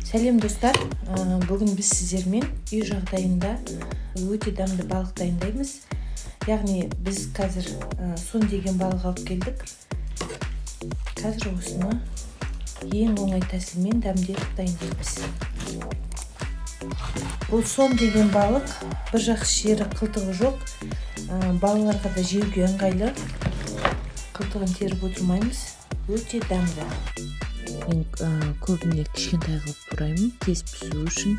Сәлем, достар! Бүгін біз сіздермен үй жағдайында өте дәмді балық дайындаймыз. Яғни біз қазір сон деген балық алып келдік. Қазір осыны ең оңай тәсілмен дәмдетіп дайындаймыз. Бұл сом деген балық, бір жақсы жері, қылтығы жоқ. Балаларға да жеуге ыңғайлы. Қылтығын теріп отырмаймыз. Өте дәмді. Мен көбіне кішкентай қылып тураймын, тез пісу үшін.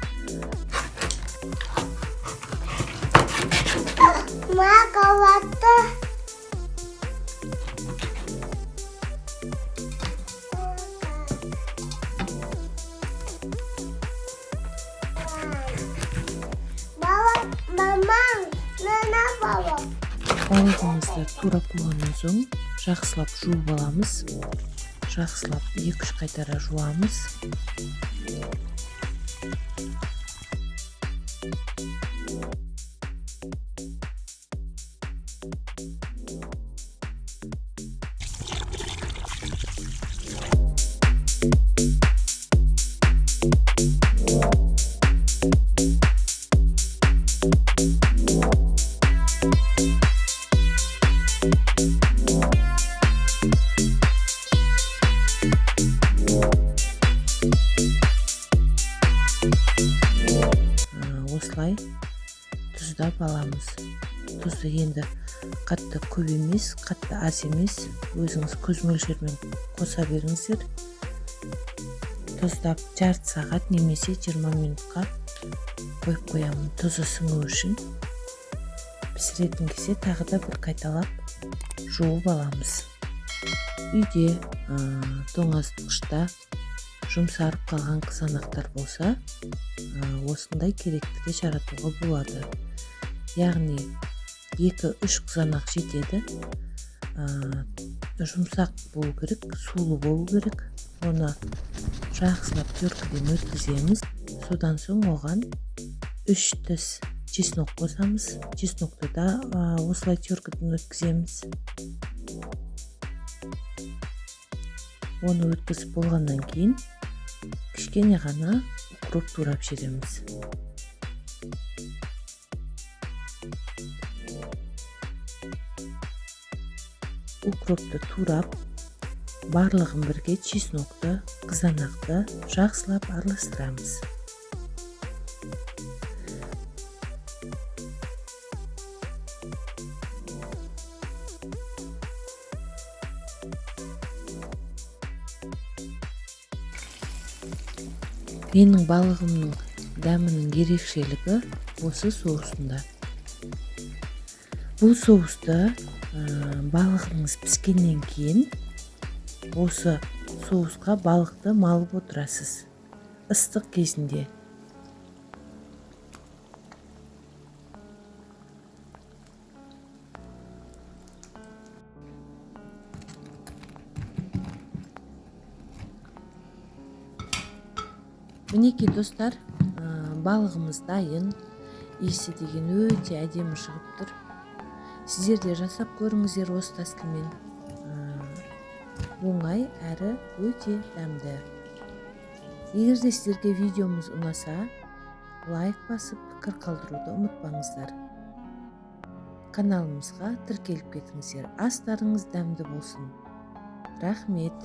Мақалатты. Бала, мамам, нана бала. Балығымызды турап болғаннан соң жақсылап жуып аламыз. Жақсылап 2-3 қайтара жуамыз. Осылай тұздап аламыз. Тұзды енді қатты көп емес, қатты аз емес, өзіңіз көз мөлшерімен қоса беріңіздер. Тұздап жарты сағат немесе 20 минутқа қойып қоямын, тұзы сіңу үшін. Пісіретін кезде тағы да бір қайталап жуып аламыз. Үйде тоңазытқышта жұмсарып қалған қызанақтар болса, осындай керектіге жаратуға болады. Яғни 2-3 қызанақ жетеді. Жұмсақ болу керек, сулы болу керек. Оны жақсылап теркіден өткіземіз. Содан соң оған 3 тіс чеснок қосамыз. Чеснокты да осылай теркіден өткіземіз. Оны өткізіп болғаннан кейін кішкене ғана укроп турап жібереміз. Укропты турап, барлығын бірге чеснокты, қызанақты жақсылап араластырамыз. Менің балығымның дәмінің ерекшелігі осы соусында. Бұл соусты балығыңыз піскеннен кейін осы соусқа балықты малып отырасыз. Ыстық кезінде. Мінекей, достар, балығымыз дайын. Иісі деген өте әдемі шығып тұр. Сіздер де жасап көріңіздер осы тәсілмен. Оңай әрі өте дәмді. Егер де сіздерге видеомыз ұнаса, лайк басып пікір қалдыруды ұмытпаңыздар. Каналымызға тіркеліп кетіңіздер. Астарыңыз дәмді болсын. Рахмет.